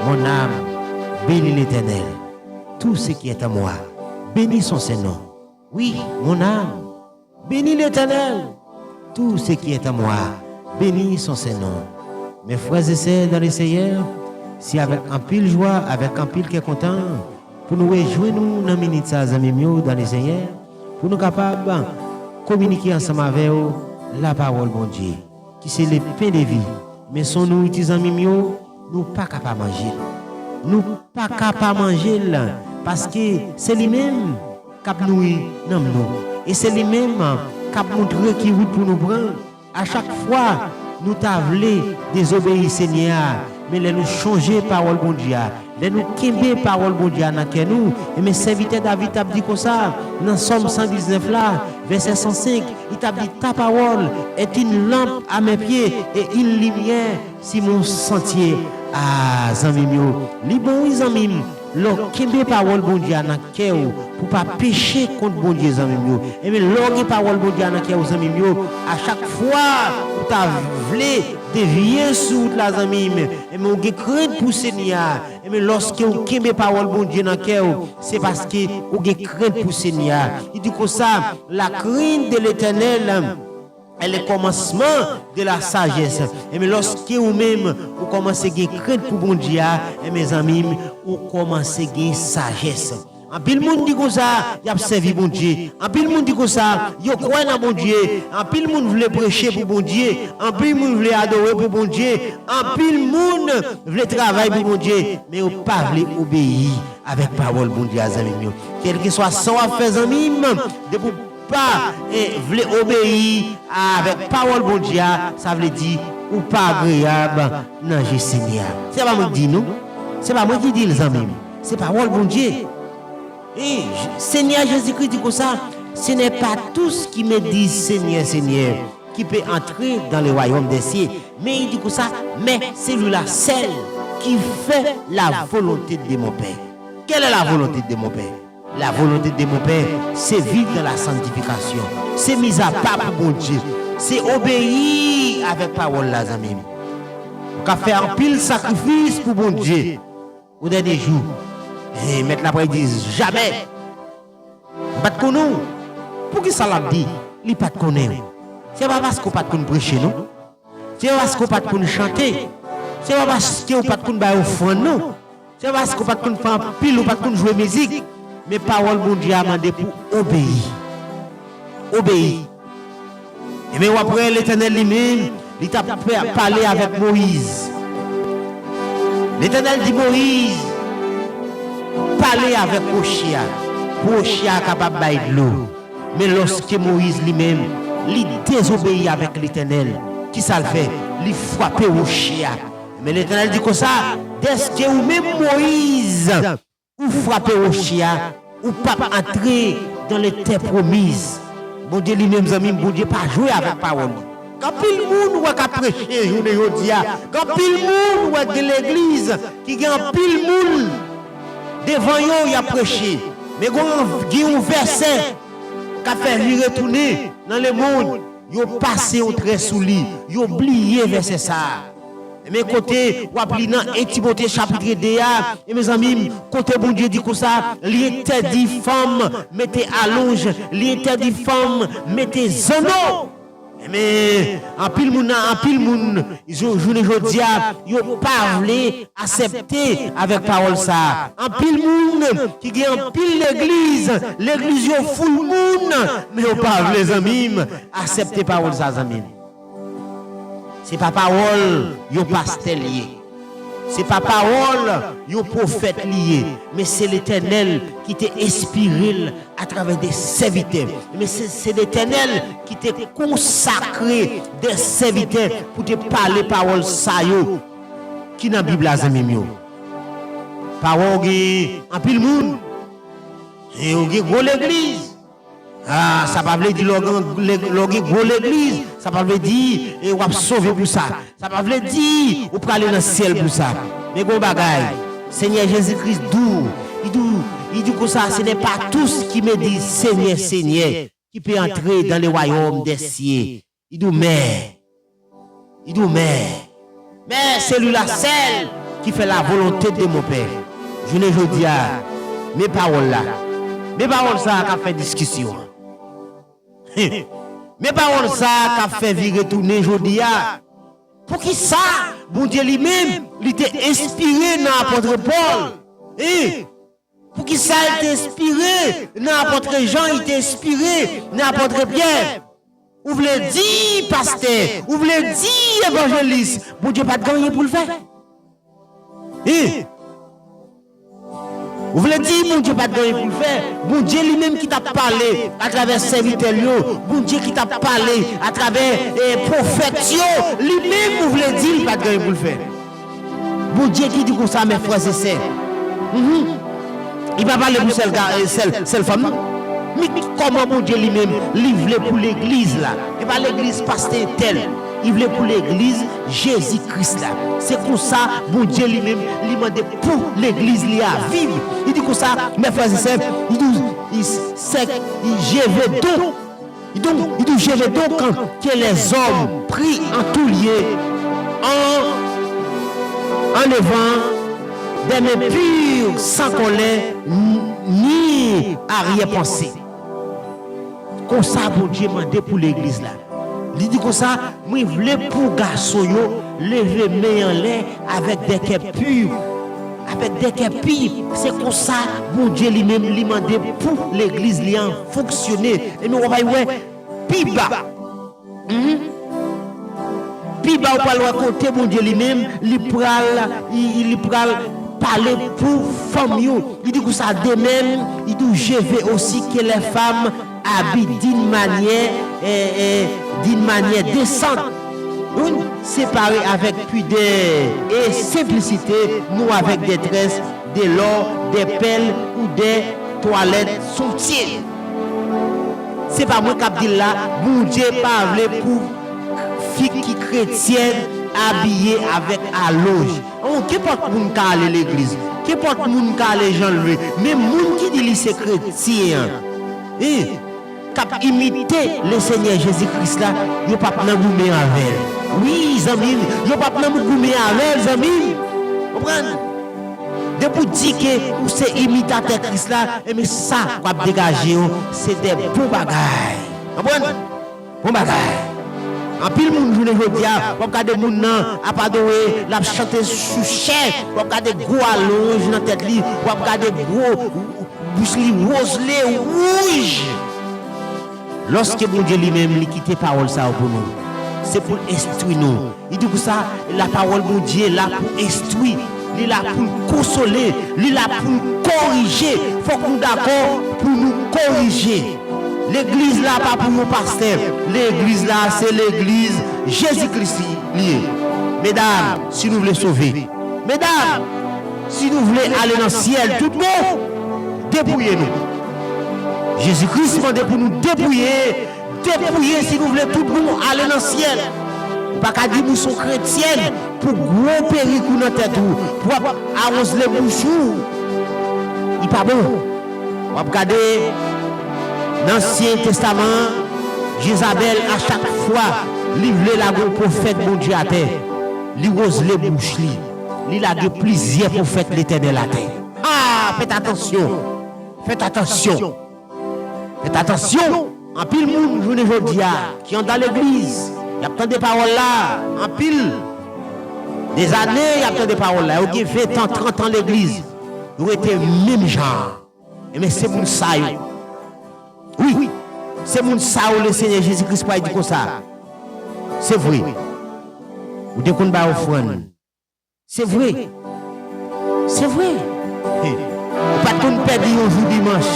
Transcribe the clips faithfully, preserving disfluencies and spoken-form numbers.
Mon âme, bénis l'Éternel. Tout ce qui est en moi, bénis son saint nom. Oui, mon âme, bénis l'Éternel. Tout ce qui est en moi, bénis son saint nom. Mes frères et sœurs dans le Seigneur, se avèk anpil jwa, avèk anpil kè kontan, pou nou rejwenn nou nan minit sa, zanmi m yo, dans le Seigneur, pou nou kapab kominike ansanm avè w lapawòl Bondye, ki se le pen de vi. Men se yon nouriti, zanmi m yo, nou pa ka pa manje l. Nou pa ka pa manje l, paske se li menm k ap nouri nanm nou. E se li menm k ap montre ki wout pou nou pran. A chak fwa nou ta vle dezobeyi Senyè a, men lè nou chonje pawòl Bondye a, lè nou kenbe pawòl Bondye a nan kè nou, enben sèvitè David t ap di konsa nan Sòm san diznèf la, vèsè san senk, li t ap di, Ta parole est une lampe à mes pieds et une lumière sur mon sentier. A, zanmi m yo, li bon wi, zanmi m. Lè w kenbe pawòl Bondye a nan kè w pou pa peche kont Bondye, zanmi m yo. Enben, lè w gen pawòl Bondye a nan kè w, zanmi m yo, a chak fwa ou ta vle devye sou wout la, zanmi m, enben, ou gen krent pou Senyè a. Enben, lòske w kenbe pawòl Bondye nan kè w, se paske ou gen krent pou Senyè a. Li di konsa, La crainte de l'Éternel est le commencement de la sagesse. Enben, lòske ou menm, ou kòmanse gen krent pou Bondye a, enben, zanmi m, ou kòmanse gen sajès. Anpil moun di konsa, y ap sèvi Bondye. Anpil moun di konsa, yo kwè nan Bondye. Anpil moun vle preche pou Bondye. Anpil moun vle adore pou Bondye. Anpil moun vle travay pou Bondye. Men yo pa vle obeyi avèk pawòl Bondye a, zanmi m yo. Kèlkeswa sa w ap fè, zanmi m, depi w pa, eh, vle obeyi avèk pawòl Bondye a, sa vle di ou pa agreyab nan je Senyè a. Se pa mwen ki di l non. Se pa mwen ki di l, zanmi m. Se pawòl Bondye. E Senyè Jezikri di konsa, Ce n'est pas tous qui me disent, Seigneur, Seigneur, qui peut entrer dans le royaume des cieux. Men li di konsa, Mais celui-là seul qui fait la volonté de mon Père. Quelle est la volonté de mon Père? La volonté de mon Père, se viv dans la sanctification. Se miz apa pou Bondye. Se obeyi avèk pawòl la, zanmi m. Ou ka fè anpil sakrifis pou Bondye. O dènye jou, eh, mèt la pral di, Jamè! M pa t konnen w. Poukisa l ap di li pa t konnen w? Se pa paske w pa t konn preche non. Se pa paske w pa t konn chante. Se pa paske w pa t konn bay ofrann non. Se pa paske w pa t konn fè anpil, ou pa t konn jwe mizik. Men pawòl Bondye a mande pou obeyi. Obeyi. Ebyen, w ap wè Letènèl li menm, li t ap pale avèk Moyiz. Letènèl di Moyiz, pale avèk woche a, pou woche a kapab bay dlo. Men lòske Moyiz li menm, li dezobeyi avèk Letènèl, kisa l fè? Li frape woche a. Men Letènèl di konsa, dèske ou menm Moyiz, ou frape woche a, ou p ap antre dans les terres promises. Bondye li menm, zanmi m, Bondye pa jwe avèk pawòl li. Gen anpil moun ou wè k ap preche jounen jodi a. Gen anpil moun ou wè gen legliz ki gen anpil moun devan yo, y ap preche. Men gen yon, gen yon vèsè k ap fè vire tounen nan lemonn. Yo pase yon trè sou li. Yo bliye vèsè sa a. Men kote w ap li nan en Timote chapit de a, e mezanmi, kote Bondye di konsa, li entèdi fanm mete alonj, li entèdi fanm mete zanno. Men anpil moun nan, anpil moun, jou-, jounen jodi a, yo pa vle aksepte avèk pawòl sa a. Anpil moun ki gen anpil legliz, legliz yo foul moun, men yo pa vle, zanmi m, aksepte pawòl sa a, zanmi m. Se pa pawòl yon pastè li ye. Se pa pawòl yon pwofèt li ye. Men se Letènèl ki te enspire l atravè de sèvitè. Men se, se Letènèl ki te konsakre de sèvitè pou te pale pawòl sa yo ki nan Bib la, zanmi m yo. Pawòl gen anpil moun. E yo gen gwo legliz. Ah, sa pa vle di lè w gen, lè, lè w gen gwo legliz, sa pa vle di, e, w ap sove pou sa. Sa pa vle di ou prale nan syèl pou sa. Men gon bagay, Senyè Jezi Kris di w, li di w, li di w konsa, Ce n'est pas tous qui me disent, Seigneur, Seigneur, qui peut entrer dans le royaume des cieux. Li di w, men, li di w, men, men celui-là seul qui fait la volonté de mon Père. Jounen jodi a, men pawòl la. Men pawòl sa a k ap fè diskisyon an. Men pawòl sa a k ap fè vire tounen jodi a. Poukisa Bondye li menm, li te enspire nan apòt Pòl? Hein? Poukisa l te enspire nan apòt Jan, li te enspire nan apòt Pyè? Ou vle di pastè, ou vle di evanjelis, Bondye pa t gen anyen pou l fè? Hein? Ou vle di Bondye pa t gen anyen pou l fè? Bondye li menm ki t ap pale atravè sèvitè l yo, Bondye ki t ap pale atravè eh, pwofèt yo, li menm ou vle di l pa t gen anyen pou l fè? Bondye ki di konsa, mes frères et sœurs. Mhm. Li pa pale pou sèl, ga- eh, sèl, sèl fanm, non. Men kòman Bondye li menm, li vle pou legliz la. E pa legliz pastè entèl. Li vle pou legliz Jezi Kris la. Se konsa Bondye li menm, li mande pou legliz li a viv. Li di konsa, mes frères et sœurs, li di, il sait, je veux donc, donc, il dit, je veux donc que les hommes prient en tout lieu, en, en levant des mains pures, sans colère, ni arrière-pensée. Konsa Bondye mande pou legliz la. Li di konsa, mwen vle pou gason yo leve men anlè avèk de kè pi. Avèk de kè pi, se konsa Bondye li menm li mande pou legliz li an fonksyone. E nou w ap wè pi ba. Mhm. Pi ba ou pral wè kote Bondye li menm, li pral, li, li pral pale pou fanm yo. Li di konsa, de même, li di, je veux aussi que les femmes habillent d'une manière, eh, eh, d'une manière décente. Une, séparées avec pudeur et simplicité, non avec des tresses, de l'or, des perles ou des toilettes somptueuses. Se pa mwen k ap di l la, Bondye pa vle pou fi ki kretyèn abiye avèk alonj. Oh, kenpòt moun ka ale legliz, kenpòt moun ka ale jan l vle, men moun ki di li se kretyen an, eh, k ap imite Lesenyè Jezi Kris la, yo p ap nan goumen avè l. Wi, zanmi m, yo p ap nan goumen avè l, zanmi m. Konprann? Depi w di ke ou se imitatè Kris la, ebyen sa w ap degaje yo, se de bon bagay. Konprann? Bon bagay. Anpil moun jounen jodi a, w ap gade moun nan ap adore, l ap chante sou chè, w ap gade gwo alonj nan tèt li, w ap gade gwo bouch li woz, le wouj. Lòske Bondye li menm li kite pawòl sa yo pou nou, se pou l enstwi nou. Li di konsa, lapawòl Bondye la pou enstwi, li la pou l konsole, li la pou l korije. Fòk nou dakò pou nou korije. Legliz la pa pou yon pastè. Legliz la se legliz Jezi Kris li ye. Medam, si nou vle sove, medam, si nou vle ale nan syèl tout bon, depouye nou. Jezi Kris mande pou nou depouye, depouye si nou vle tout bon ale nan syèl. Ou pa ka di m ou se yon kretyèn pou gwo perik ou nan tèt ou, pou w ap awoz le bouch ou. Li pa bon. W ap gade nan Ansyen Testaman an, Jezabèl, a chak fwa li vle lage yon pwofèt Bondye atè, li woz le bouch li. Li lage plizyè pwofèt Letènèl atè. Ah, fèt atansyon. Fèt atansyon. Fèt atansyon. Anpil moun jounen jodi a ki anndan legliz, y ap tande pawòl la. Anpil dezane y ap tande pawòl la. Yo gen ven tan, trant an legliz. Yo rete menm jan. Ebyen, se moun sa yo. Wi, se moun sa yo Lesenyè Jezi Kris pral di konsa. Se vre. Ou te konn bay ofrann. Se vre. Se vre. Ou pa t konn pèdi yon jou dimanch.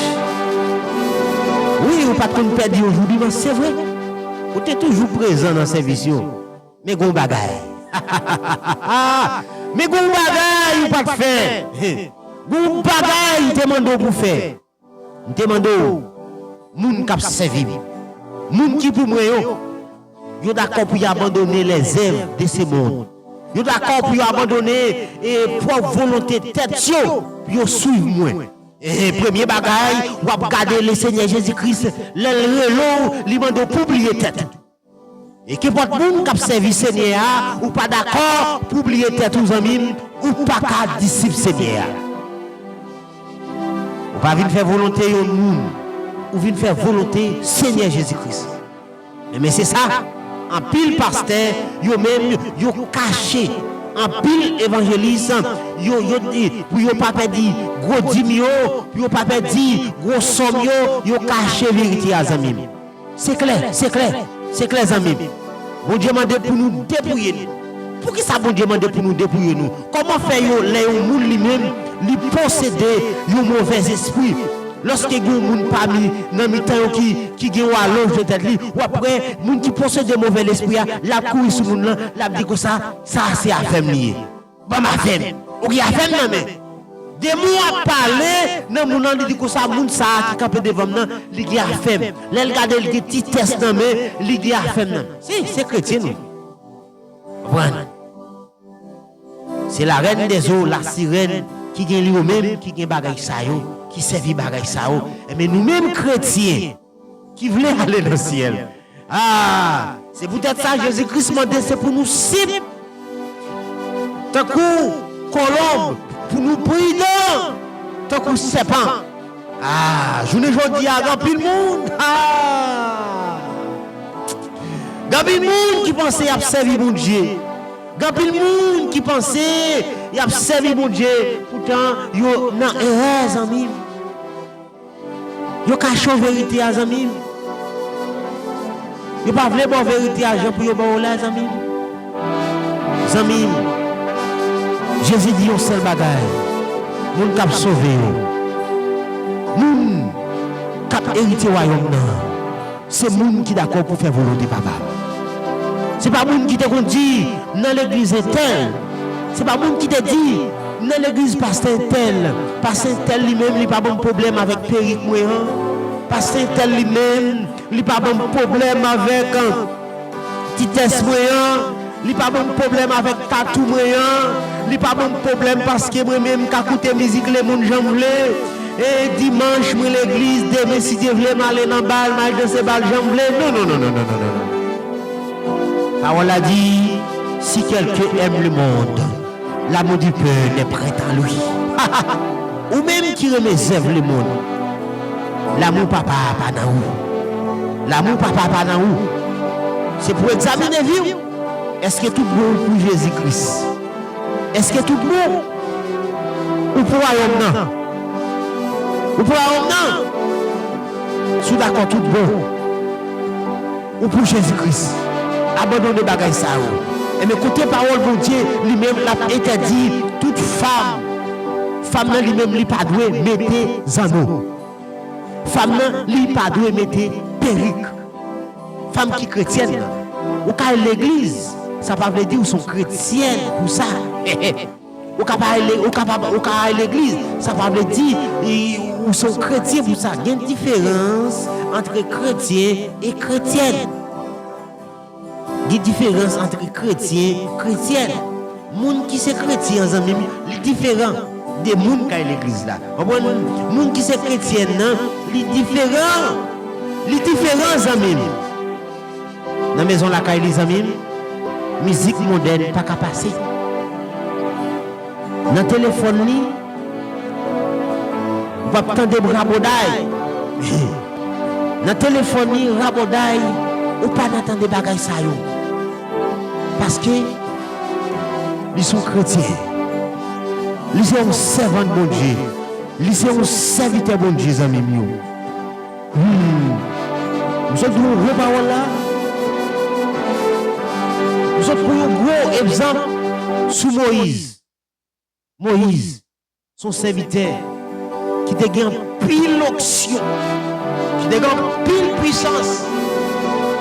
Wi, ou pa t konn pèdi yon jou dimanch, se vre. Ou te toujou prezan nan sèvis yo. Men gon bagay. Men gon bagay ou pa t fè. Gon bagay m te mande w pou fè. M te mande w, moun k ap sèvi m, moun ki pou mwen yo, yo dakò pou yo abandone les œuvres de ce monde. Yo dakò pou yo abandone e pwòp volonte tèt yo, pou yo swiv mwen. E premye bagay, w ap gade Lesenyè Jezi Kris, lè l rele w, li mande w pou bliye tèt ou. E kenpòt moun k ap sèvi Senyè a, ou pa dakò pou w bliye tèt ou, zanmi m, ou pa ka disip Senyè a. Ou pa vin fè volonte yon moun, ou vin fè volonte Senyè Jezi Kris. Enben, se sa, anpil pastè, yo menm, yo kache. Anpil evanjelis, yo, yo, pou yo pa pèdi gwo dim yo, pou yo pa pèdi gwo sòm yo, yo kache verite a, zanmi m. Se klè, se klè, se klè, zanmi m. Bondye mande pou nou depouye nou. Poukisa Bondye mande pou nou depouye nou? Kòman fè yo, lè yon moun li menm, li posede yon movèzespri? Lòske gen yon moun pami nan mitan yo ki, ki gen yon alonj nan tèt li, w ap wè moun ki posede movèzespri a, l ap kouri sou moun nan, l ap di konsa, sa a se afè m li ye. Ban m afè m. Ou gen afè m nan men. Demon ap pale nan moun nan, li di konsa, moun sa a ki kanpe devan m nan, li gen afè m. Lè l gade, li gen ti tès nan men, li gen afè m nan men. Si, se kretyen nou. Konprann? Se la reine des eaux, la sirène, ki gen li yo menm, ki gen bagay sa yo, ki sèvi bagay sa yo. Enben, nou menm kretyen ki vle ale nan syèl. Ah, se poutèt sa Jezi Kris mande se pou nou senp tankou kolonb, pou nou pridan tankou sèpan. Ah, jounen jodi a, gen anpil moun. Ah! Gen anpil moun ki panse y ap sèvi Bondye. Gen anpil moun ki panse y ap sèvi Bondye, poutan yo nan erè, zanmi m. Yo kache w verite a, zanmi m. Yo pa vle ba w verite a jan pou yo ba w la, zanmi m. Zanmi m, Jezi di yon sèl bagay, moun k ap sove yo, moun k ap erite wayòm nan, se moun ki dakò pou fè volonte Papa m. Se pa moun ki te konn di nan legliz entèl. Se pa moun ki te di nan legliz pastè entèl. Pastè entèl li menm, li pa ban m pwoblèm avèk perik mwen an. Pastè entèl li menm, li pa ban m pwoblèm avèk, euh, ti tès mwen an. Li pa ban m pwoblèm avèk tatou mwen an. Li pa ban m pwoblèm paske mwen menm m ka koute mizik lemonn jan m vle. E dimanch, mwen legliz, demen, si Dye vle, m ale nan bal, m al danse bal jan m vle. Non, non, non, non, non, non, non, non. Pawòl la di, si quelqu'un aime le monde, l'amour du Père n'est point en lui. Ou menm ki renmen zèv lemonn, lanmou Papa a pa nan ou. Lanmou Papa a pa nan ou. Se pou egzamine vi w. Èske tout bon ou pou Jezi Kris? Èske tout bon ou pou wayòm nan? Ou pou wayòm nan? Si w dakò tout bon ou pou Jezi Kris, abandone bagay sa yo. Enben, koute pawòl Bondye, li menm, l ap entèdi tout fanm. Fanm nan, li menm, li pa dwe mete zanno. Fanm nan, li pa dwe mete perik. Fanm ki kretyèn nan, ou ka al legliz, sa pa vle di ou se yon kretyèn pou sa. Ou ka pa al le-, ou ka pa, ou ka al legliz, sa pa vle di, i, ou se yon kretyen pou sa. Gen diferans ant kretyen e kretyèn. Gen diferans ant kretyen, kretyèn. Moun ki se kretyen an, zanmi m, li diferan de moun k al legliz la. Konprann? Moun ki se kretyèn nan, li diferan. Li diferan, zanmi m. Nan mezon lakay li, zanmi m, mizik modèn pa ka pase. Nan telefòn li, w ap tande raboday. Nan telefòn li, raboday, ou pa nan tande bagay sa yo. Paske li se yon kretyen. Li se yon sèvant Bondye. Li se yon sèvitè Bondye, zanmi m yo. Hmm. M sot di yon gwo pawòl la. M sot pran yon gwo egzanp sou Moyiz. Moyiz, se yon sèvitè ki te gen anpil onksyon, ki te gen anpil pwisans.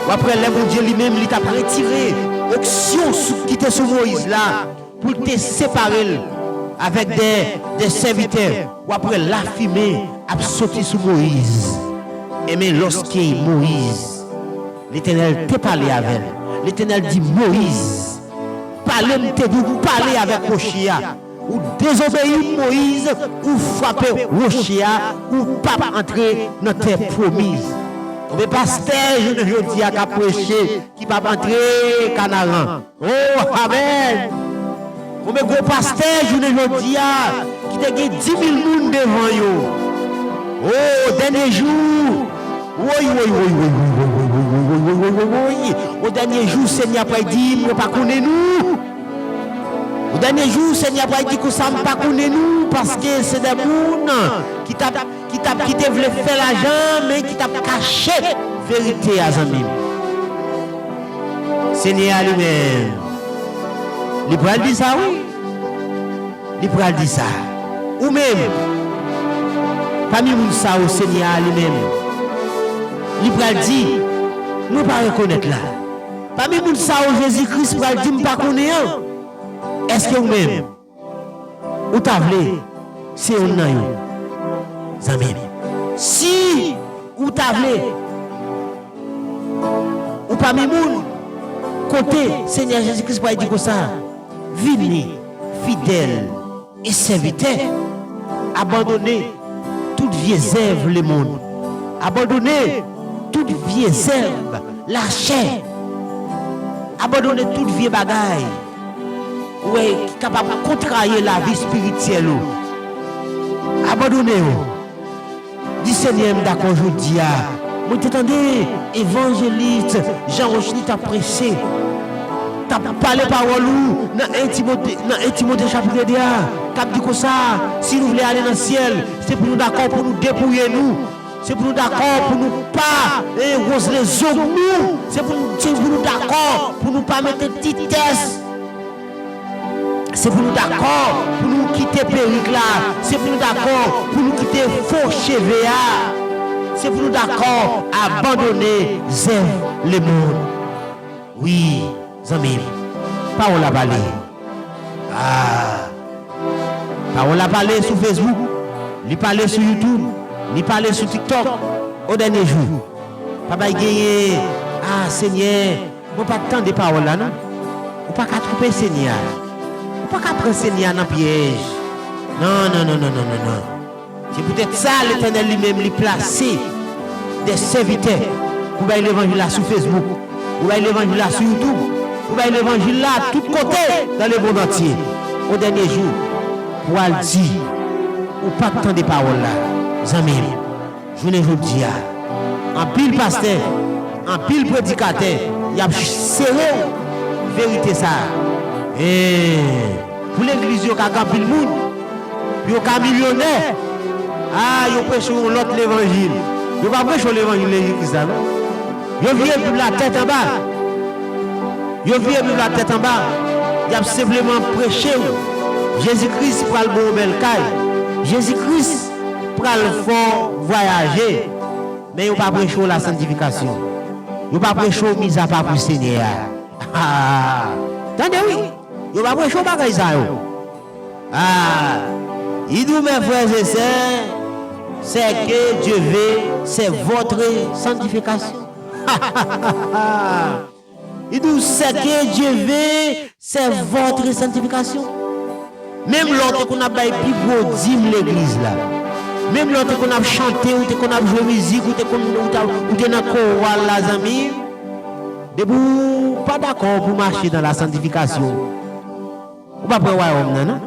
W ap wè lè Bondye li menm, li t ap retire onksyon sou, ki te sou Moyiz la, pou l te separe l avèk de, de sèvitè. W ap wè lafimen ap soti sou Moyiz. Enben, lòske Moyiz, Letènèl te pale avè l. Letènèl di, Moyiz, pale m, te di w pale avèk woche a. Ou dezobeyi m, Moyiz, ou frape woche a, ou p ap antre nan tè pwomiz. Konbyen pastè jounen jodi a k ap preche, ki p ap antre Kanaran. Oh, amèn! Konbyen gwo pastè jounen jodi a ki te gen dis mil moun devan yo? Oh, o dènye jou, woy, woy, woy, woy, o dènye jou, Senyè a pral di, "Mwen pa konnen nou." O dènye jou, Senyè a pral di konsa, "M pa konnen nou," paske se de moun ki t ap, ki t ap, ki te vle fè lajan, men ki t ap kache verite a, zanmi m. Senyè a li menm, li pral di sa, wi. Li pral di sa. Ou menm, pami moun sa yo, Senyè a li menm, li pral di, "Mwen pa rekonèt la." Pami moun sa yo, Jezi Kris pral di, "M pa konnen an." Èske ou menm, ou ta vle se youn nan yo, zanmi m? Si ou ta vle, ou pami moun kote Senyè Jezi Kris pral di konsa, "Vini, fidèl e sèvitè, abandone tout vye zèv lemonn, abandone tout vye zèv lachè, abandone tout vye bagay, ou wè, ki kapab kontraye lavi espirityèl ou. Abandone yo." Di, "Senyè, m dakò jodi a." Mwen te tande evanjelis Jean Rochely t ap preche, t ap pale pawòl ou nan en Timote, nan en Timote chapit de a, k ap di konsa, si nou vle ale nan syèl, se pou nou dakò pou nou depouye nou. Se pou nou dakò pou nou pa, eh, wozle zong nou. Se pou nou, se pou nou dakò pou nou pa mete ti tès. Se pou nou dakò pou nou kite perik la. Se pou nou dakò pou nou kite fo cheve a. Se pou nou dakò abandone zèv lemonn. Wi, zanmi m, pawòl la pale. Ah, pawòl la pale sou Facebook, li pale sou YouTube, li pale sou TikTok. O dènye jou, pa bay genyen, "Ah, Senyè, mwen pa t tande pawòl la, non." Ou pa ka twonpe Senyè a. Ou pa ka pran Senyè a nan pyèj. Non, non, non, non, non, non, non. Se poutèt sa, Letènèl li menm, li plase de sèvitè pou bay levanjil la sou Facebook, pou bay levanjil la sou YouTube, pou bay levanjil la tout kote dans le monde entier. O dènye jou, pou al di, ou pa t tande pawòl la, zanmi m. Jounen jodi a, anpil pastè, anpil predikatè, y ap sere w verite sa a. Ee, pou legliz yo ka gen anpil moun, pou yo ka milyonè, a, yo preche yon lòt levanjil. Yo pa preche levanjil Jezi Kris la, non. Yo vire Bib la tèt anba. Yo vire Bib la tèt anba. Y ap senpleman preche w. Jezi Kris pral ba w bèl kay. Jezi Kris pral fè w vwayaje. Men yo pa preche w lasantifikasyon. Yo pa preche w mizapa pou Senyè a. Tande wi, yo pa preche w bagay sa yo. Ah, il nous, mes frères et sœurs, c'est que Dieu veut, c'est votre sanctification. Il nous, c'est que Dieu veut, c'est votre sanctification. Menm lè w te konn ap bay pi gwo dim legliz la, menm lè w te konn ap chante, ou te konn ap jwe mizik, ou te konn, ou ta, ou te nan koral la, zanmi, depi w pa dakò pou mache nan lasantifikasyon, ou p ap wè wayòm nan, non.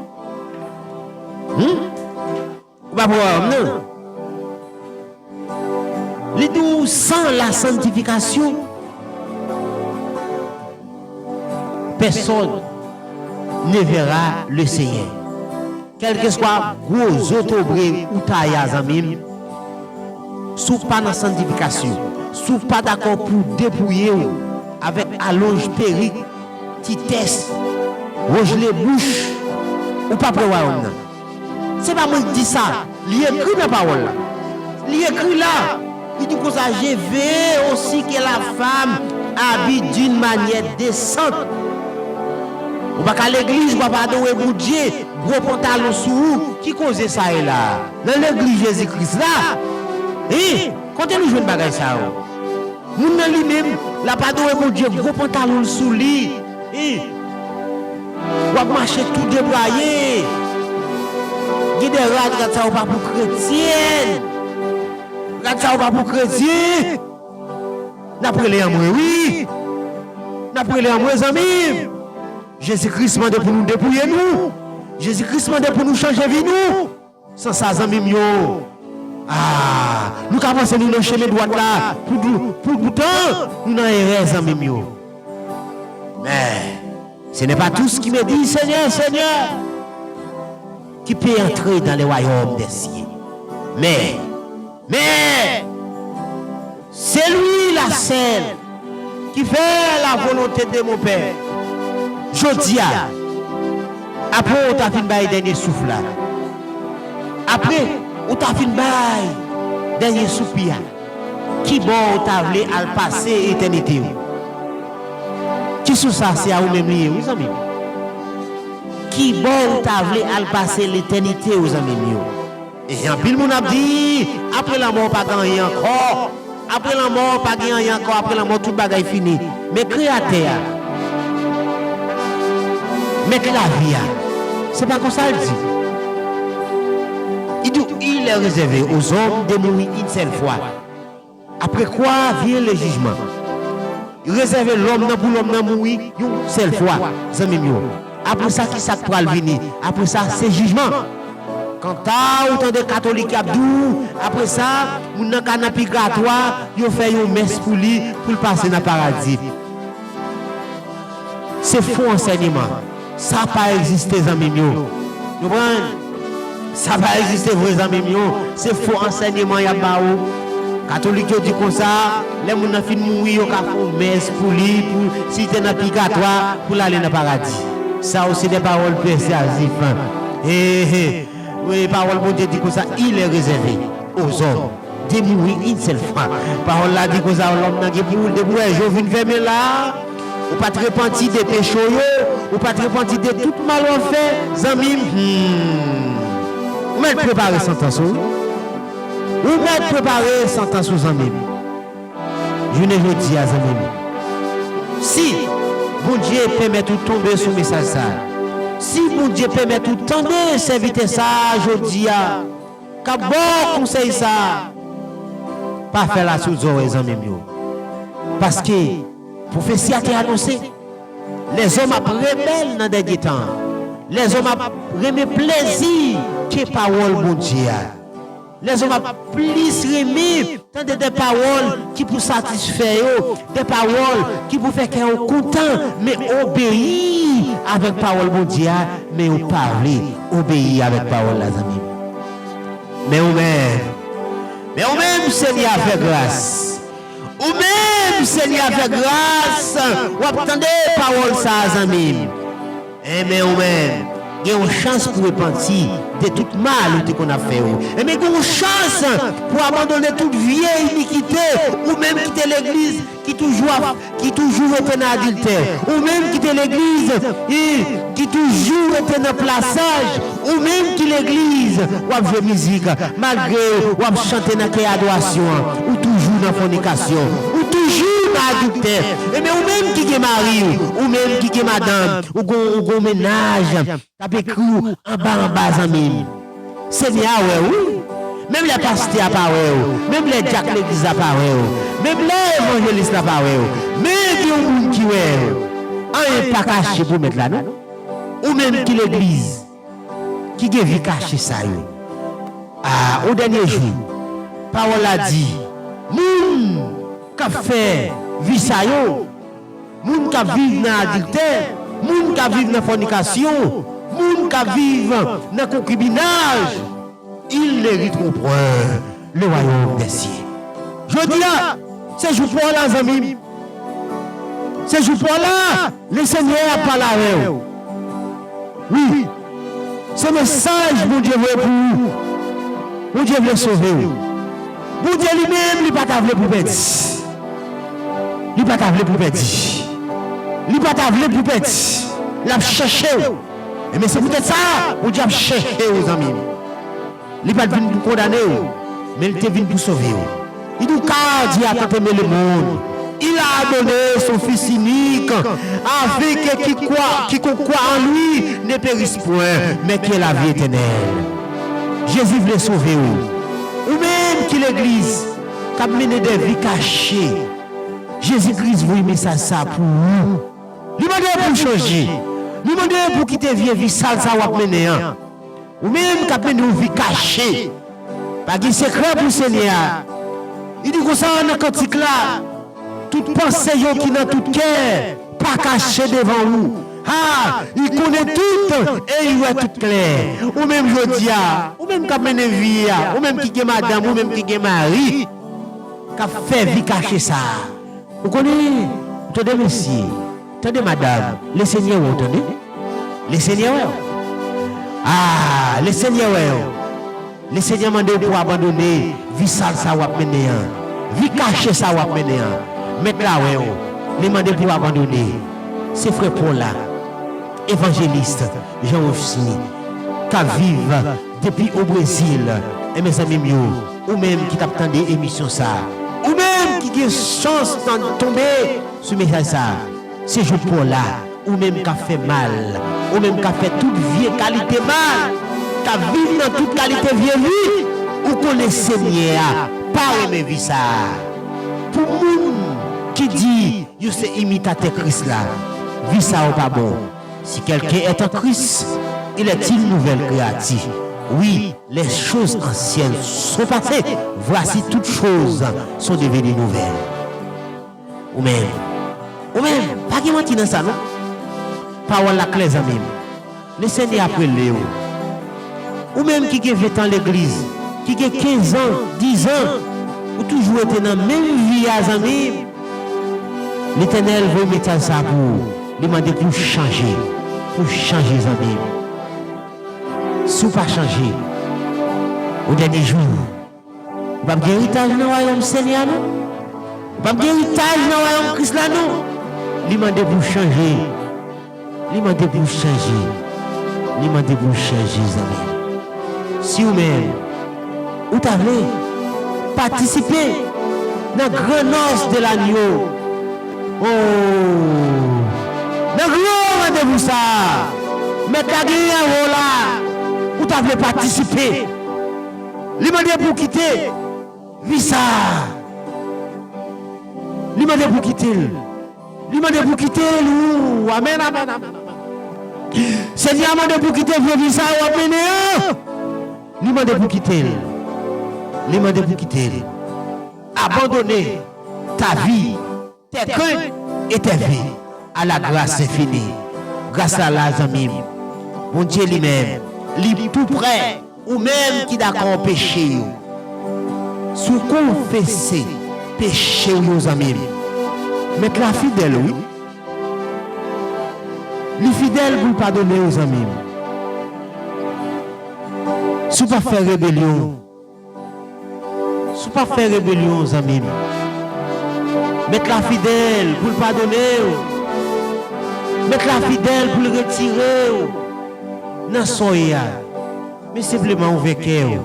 Hmm? Ou p ap wè wayòm nan. Li di w, sans la sanctification, personne ne verra le Seigneur. Kèlkeswa gwo zotobre ou ta ye a, zanmi m, si w pa nan santifikasyon, si w pa dakò pou w depouye w avèk alonj perik, ti tès, wozle bouch, ou p ap wè wayòm nan. Se pa mwen ki di sa, li ekri nan pawòl la. Li ekri la, li di konsa, je veux aussi que la femme habille d'une manière décente. Ou pa ka legliz, ou pa adore Bondye, gwo pantalon sou ou. Ki koze sa ye la? Nan legliz Jezi Kris la? Wi, kote nou jwenn bagay sa yo? Moun nan li menm, l ap adore Bondye, gwo pantalon l sou li. Wi. W ap mache tou debraye. Gen de rad, rad sa yo pa pou kretyen. Rad sa yo pa pou kretyen. N ap rele anmwe, wi. Ap rele anmwe, zanmi m. Jezi Kris mande pou nou depouye nou. Jezi Kris mande pou nou chanje vi nou. San sa, zanmi m yo, ah, nou ka panse nou nan chemen dwat la, pou, pou, poutan nou nan erè, zanmi m yo. Men, ce n'est pas tous qui me disent, Seigneur, Seigneur, qui peut entrer dans le royaume des cieux. Mais, mais, celui, la, celle qui fait la volonté de mon Père. Jodi a, apre w ta fin bay dènye souf la, apre ou ta fin bay dènye soupi a, ki bò w ta vle al pase etènite w? Kesyon sa, se a ou menm li ye, wi, zanmi m. Ki bò w ta vle al pase letènite w, zanmi m yo? E anpil moun ap di, apre lanmò, pa gen anyen ankò. Apre lanmò, pa gen anyen ankò. Apre lanmò, tout bagay fini. Men Kreyatè a, Mèt lavi a, se pa konsa l di? Il dit, il est réservé aux hommes de mourir une seule fois. Après quoi vient le jugement. Rezève lòm nan pou lòm nan mouri yon sèl fwa, zanmi m yo. Apre sa, ki sa k pral vini? Apre sa, se jijman. Kanta w tande katolik y ap di w, apre sa, moun nan ka nan pigatwa, yo fè yon mès pou li, pou l pase nan paradi. Se fo ansèyman. Sa pa egziste, zanmi m yo. Nou konprann? Sa pa egziste vre, zanmi m yo. Se fo ansèyman y ap ba ou. Katolik yo di konsa, lè moun nan fin mouri, yo ka fè yon mès pou li, pou si l te nan pigatwa, pou l ale nan paradi. Sa yo se de pawòl pèsyazif. He, he. Wi, pawòl Bondye di konsa, il est réservé aux hommes de mourir une seule fois. Pawòl la di konsa, lòm nan gen pou l, depi w wè je w fin fèmen la, ou pa t repanti de peche w yo, ou pa t repanti de tout mal w ap fè, zanmi m, hmm, ou mèt prepare santans ou. Ou mèt prepare santans ou, zanmi m. Jounen jodi a, zanmi m, si Bondye pèmèt ou tonbe sou mesaj sa a, si Bondye pèmèt ou tande sèvitè sa a jodi a, k ap ba w konsèy sa a, pa fè l asou zòrèy, zanmi m yo. Paske pwofesi a te anonse, lèzòm ap rebèl nan dènye tan an. Lèzòm ap renmen plezi ke pawòl Bondye a. Lèzòm ap plis renmen tande de pawòl ki pou satisfè yo, de pawòl ki pou fè kè yo kontan, men obeyi avèk pawòl Bondye a, men yo pa vle obeyi avèk pawòl la, zanmi m. Men ou menm, men ou menm, Senyè a fè gras. Ou menm, Senyè a fè gras, w ap tande pawòl sa a, zanmi m. Enben, ou menm, gen yon chans pou repanti de tout mal ou te konn ap fè yo. Enben, gen yon chans pou abandone tout vye inikite, ou menm ki te legliz, ki toujou ap, ki toujou rete nan adiltè, ou menm ki te legliz, ki, ki toujou rete nan plasaj, ou menm ki legliz, w ap jwe mizik, malgre w ap chante nan kè adorasyon an, ou toujou nan fònikasyon, ou toujou nan adiltè. Enben, ou menm ki gen mari w, ou menm ki gen madanm, ou gon, ou gon mennaj k ap ekri w anba anba, zanmi m. Senyè a wè w, wi. Menm lè pastè a pa wè w, menm lè dyak legliz la pa wè w, menm lè evanjelis la pa wè w, men gen yon moun ki wè w. Anyen pa kache pou Mèt la, non. Ou menm ki legliz, ki gen vi kache sa yo. A, o dènye jou, pawòl la di, moun k ap fè vi sa yo, moun k ap viv nan adiltè, moun k ap viv nan fònikasyon, moun k ap viv nan konkibinaj, ils n'hériteront point le royaume des cieux. Jodi a, se jou pa w la, zanmi m. Se jou pa w la, Lesenyè ap pale avè w. Wi, se mesaj Bondye voye pou ou. Bondye vle sove w. Bondye li menm, li pa ta vle pou w pèdi. Li pa ta vle pou w pèdi. Li pa ta vle pou w pèdi. L ap chèche w. Enben, se poutèt sa, Bondye ap chèche w, zanmi m. Li pa t vin pou kondane w, men li te vin pou sove w. Il dit, car Dieu a tant aimé le monde, il a donné son Fils unique, afin que qui croit, quiconque croit en lui ne périsse point, mais qu'il ait la vie éternelle. Jezi vle sove w. Ou menm ki legliz, k ap mennen de vi kache. Jezi Kris voye mesaj sa pou ou. Li mande pou w chanje. Li mande pou w kite vye vi sal sa w ap mennen an. Ou menm k ap mennen yon vi kache. Pa gen sekrè pou Senyè a. Li di konsa nan kantik la, tout panse yo ki nan tout kè pa kache devan ou. Ha, li konnen tout e li wè tout klè. Ou menm jodi a, ou menm k ap mennen vi a, ou menm ki gen madanm, ou menm ki gen mari, k ap fè vi kache sa a. Ou konnen, tande mesye, tande madanm, Lesenyè wè w, tande. Lesenyè wè w. Ah, Lesenyè wè w. Lesenyè mande w pou w abandone vi sal sa w ap mennen an, vi kache sa w ap mennen an. Mèt la wè w, li mande pou w abandone. Se frè Paul la, evanjelis Jean Rochny, k ap viv depi o Brezil. E mezanmi m yo, ou menm ki t ap tande emisyon sa, ou menm ki gen chans tann tonbe sou mesaj sa, se jou pa w la, ou menm k ap fè mal, ou menm k ap fè tout vye kalite mal, k ap viv nan tout kalite vye vi, ou konnen Senyè a pa renmen vi sa a. Pou moun ki di yo se imitatè Kris la, vi sa yo pa bon. Si quelqu'un est en Christ, il est une nouvelle créature. Oui, les choses anciennes sont passées, voici toutes choses sont devenues nouvelles. Ou menm, ou menm, pa gen manti nan sa non. Pawòl la klè zanmi m. Lesenyè ap rele w. Ou menm ki gen ven tan legliz, ki gen kenz an, diz an, ou toujou rete nan menm vi a zanmi m. Letènèl voye mesaj sa pou ou. Li mande pou w chanje, pou w chanje zanmi m. Si w pa chanje, o dènye jou, ou p ap gen eritaj nan wayòm Senyè a non. Ou p ap gen eritaj nan wayòm Kris la non. Li mande pou w chanje. Li mande pou w chanje. Li mande pou w chanje zanmi m. Si ou menm, ou ta vle patisipe nan gran nòs de lanyo. Oh! Nan gran randevou sa a, Mèt la genyen avè w la, ou ta vle patisipe. Li mande pou w kite vi sa a. Li mande pou w kite l. Li mande pou w kite l. Ou, amèn, amèn, amèn, amèn. Senyè a mande pou w kite vye vi sa a w ap mennen an. Li mande pou w kite l. Li mande pou w kite l. Abandonner ta vie, tes craintes et tes vues à la grâce infinie. Gras la la, zanmi m. Bondye li menm, li tou prè. Ou menm ki dakò peche yo. Si w konfese peche w yo, zanmi m, Mèt la fidèl, wi. Li fidèl pou l padone w, zanmi m. Si w pa fè rebelyon, Si w pa fè rebelyon, zanmi m, Mèt la fidèl pou l padone w. Mèt la fidèl pou l retire w nan sa w ye a. Men senpleman ouvè kè w.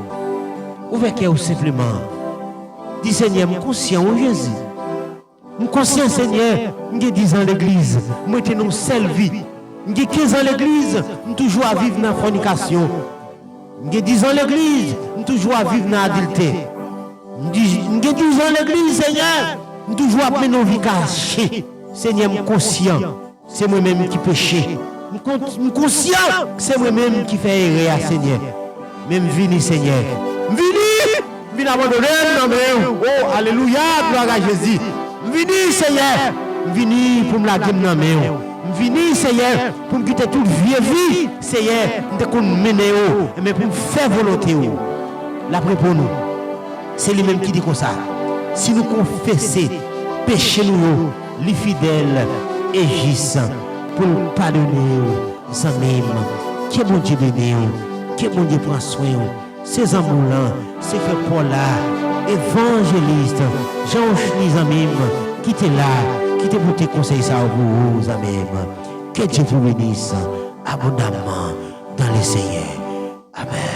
Ouvè kè w senpleman. Di, Senyè, m konsyan, wi, Jezi. M konsyan, Senyè, m gen diz an legliz, m rete nan yon sèl vi. M gen kenz an legliz, m toujou ap viv nan fònikasyon. M gen diz an legliz, m toujou ap viv nan adiltè. M di, m gen diz an legliz, Senyè, m toujou ap mennen yon vi kache. Senyè, m konsyan, se mwen menm ki peche. M kon-, m konsyan, se mwen menm ki fè erè a, Senyè. Men m vini, Senyè. M vini! M vin abandone m nan men w. Oh, alelouya, glwa a Jezi. M vini, Senyè. M vini pou m lage m nan men w. M vini, Senyè, pou m kite tout vye vi, Senyè, m te konn mennen yo, men pou m fè volonte w. L ap reponn ou. Se li menm ki di konsa, si nou konfese peche nou yo, li fidèl e jis pou l padone yo. Zanmi m, ke Bondye beni w, ke Bondye pran swen w. Se zanmi w lan, se frè Paul la, evanjelis Jean Rochny, zanmi m, ki te la, ki te pote konsèy sa yo pou ou, zanmi m. Que Dieu vous bénisse abondamment dans le Seigneur. Amèn.